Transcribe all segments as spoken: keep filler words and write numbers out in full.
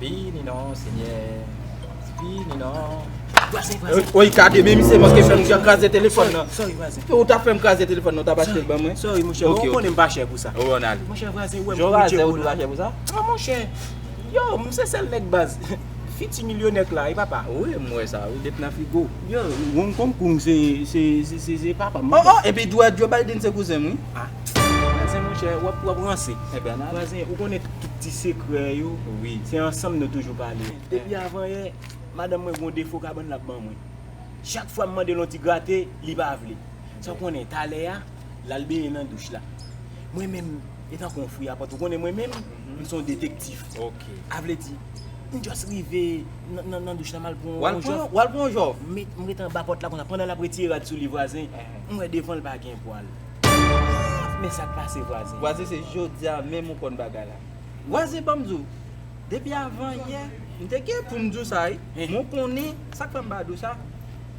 Fini non, Senyè. Fini non. Vwazen, vwazen. Oy, gade, men misye manke fè m kraze telefòn nan. Sorry, vwazen. Ou ta fè m kraze telefòn nan, ou ta pa achte l ban mwen. Sorry, monchè. Ok, ou konnen m pa chè pou sa. Ou an ale. Monchè, vwazen, ou wè m pou Djeko la. Ou pa chè pou sa? Non, monchè. Yo, m se sèl nèg baz. Fiti milyonè k la, e papa. Wi, m wè sa, wi, depi nan figo. Yo, Hong Kong Kung se, se, se, se, se papa m. Oh, oh, epi dwèt Joe Biden se kouzen m, wi. Ah, vwazen, monchè, w ap, w ap ranse. Ebyen, n ale. Vwazen, ou konnen tout ti sekrè yo, wi, se ansanm nou toujou pale. Depi avan yè, madanm mwen gon defo kabann l ap ban mwen. Chak fwa m mande l yon ti grate, li pa vle. Sa w konnen, talè a, l al benyen nan douch la. Mwen menm, e tankou yon fouye a pòt. Ou konnen mwen menm, m se yon detektif. Ok. A vle di, m just rive nan, nan, nan douch la, m al pran yon jòf. W al pran yon jòf? M ret anba pòt la konsa, pandan l ap retire rad sou li, vwazen, m wè devan l pa gen pwal. Men sa k pase, vwazen. Vwazen, se jodi a menm ou konn bagay la. Vwazen, ban m di w, depi avan yè, m te gen pou m di w sa, wi. Men w konnen, sa k fè m pa di w sa,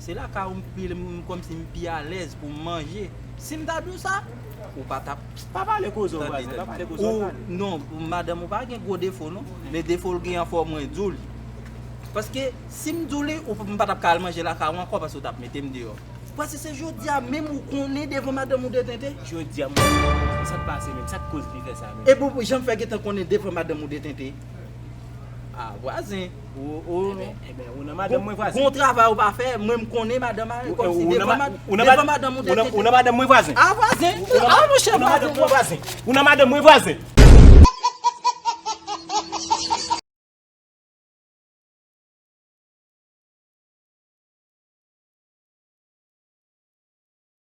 se lakay ou m pi, m, kòmsi m pi alèz pou m manje. Si m ta di w sa, ou pa t ap tande. Pa pale koze w, vwazen, pa pale koze w, pale. Non, madanm ou pa gen gwo defo, non. Men defo l gen an, fò mwen di w li. Paske si m di w li, ou, m pa t ap ka al manje lakay ou ankò, paske w t ap mete m deyò. Paske se jodi a menm ou konnen devan madanm ou detente. Jodi a, mwen, sa k pase menm? Sa k koz li fè sa menm? E bon, jan m fè gentan konnen devan madanm ou detente? Ah, vwazen. Ou, ou, ebyen, ebyen, ou nan madanm mwen, vwazen. Gon travay ou pa fè, mwen m konnen madanm a, kòmsi devan madanm ou detente. Ou nan madanm mwen, vwazen. Ah, vwazen. Ah, monchè, vwazen. Ou nan madanm mwen, vwazen.